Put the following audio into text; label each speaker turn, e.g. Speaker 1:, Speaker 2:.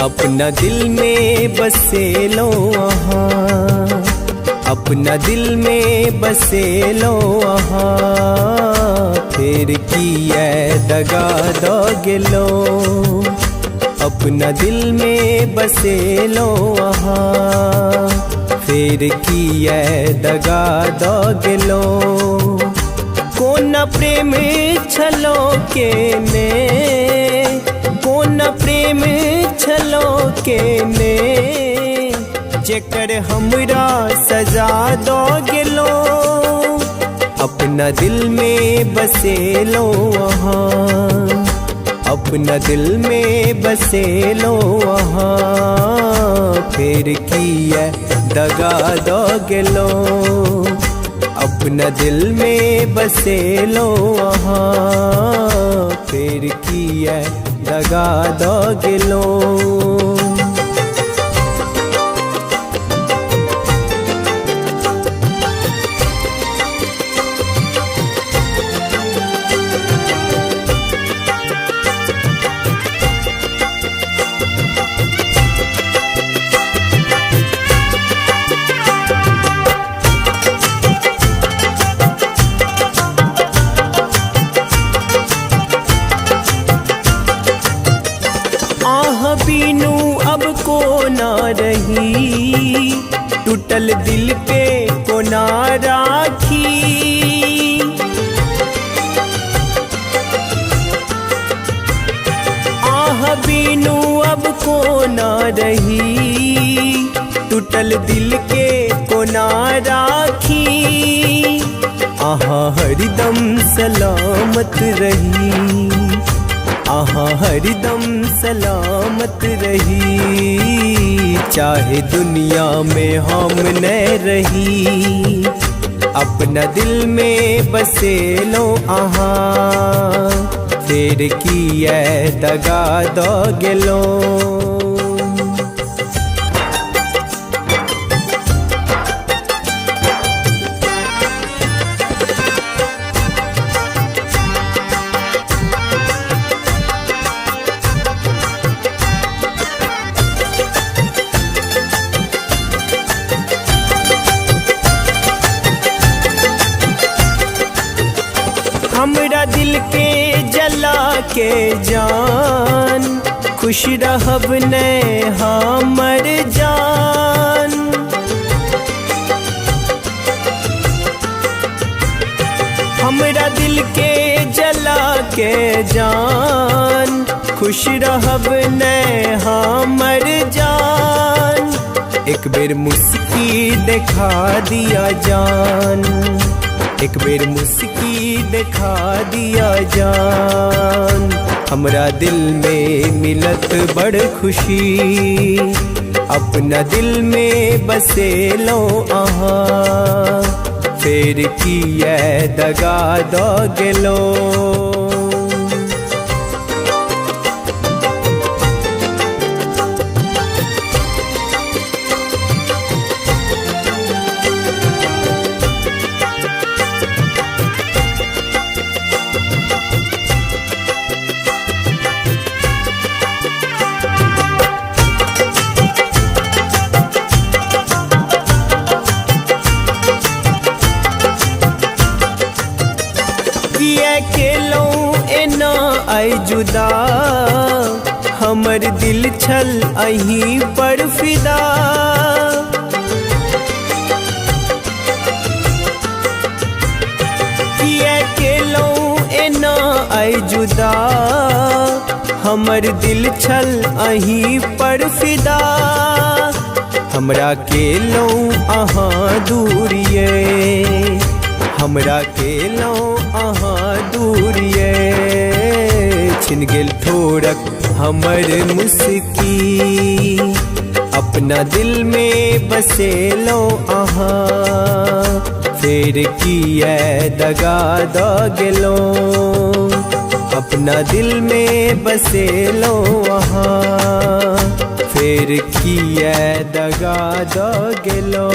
Speaker 1: अपना दिल में बसेलो अहाँ, अपना दिल में बसेलो अहाँ, फिर किया दगा दो गेलो। अपना दिल में बसेलो अहाँ, फिर किया दगा दो गेलो। कोना प्रेम छलो के ने, कोना प्रेम छलो के ने, जेकर हमरा सजा दो गेलो। अपना दिल में बसेलो अहाँ, अपना दिल में बसेलो अहाँ, फिर किया दगा दो गेलो। अपना दिल में बसेलो अहाँ, फिर किया दगा दो गेलो। आह बीनू अब को ना रही, टूटल दिल के कोना राखी। आह बीनू अब को ना रही, टूटल दिल के कोना राखी। आहा हरदम सलामत रही, आहा हरदम सलामत रही, चाहे दुनिया में हम न रही। अपना दिल में बसेलो अहाँ, फिर किया दगा दो गेलो। हमरा दिल के जला के जान, खुश रहब ने हमर जान। हमरा दिल के जला के जान, खुश रहब ने हमर जान। एक बेर मुस्की दिखा दिया जान, एक बेर मुस्की दिखा दिया जान। हमरा दिल में मिलत बड़ खुशी, अपना दिल में बसेलो अहाँ, फिर किया दगा दो गेलो। किया केलो एना आई जुदा, हमर दिल छल अहीं पर फिदा। किया केलो एना आई जुदा, हमर दिल छल अहीं पर फिदा। हमरा केलो अहाँ दूरिये, हमरा केलो अहाँ दूरिये, छिन गेल ठोरक हमर मुस्की। अपना दिल में बसेलो अहाँ, फिर किया दगा दो गेलो। अपना दिल में बसेलो अहाँ, फिर किया दगा दो गेलो।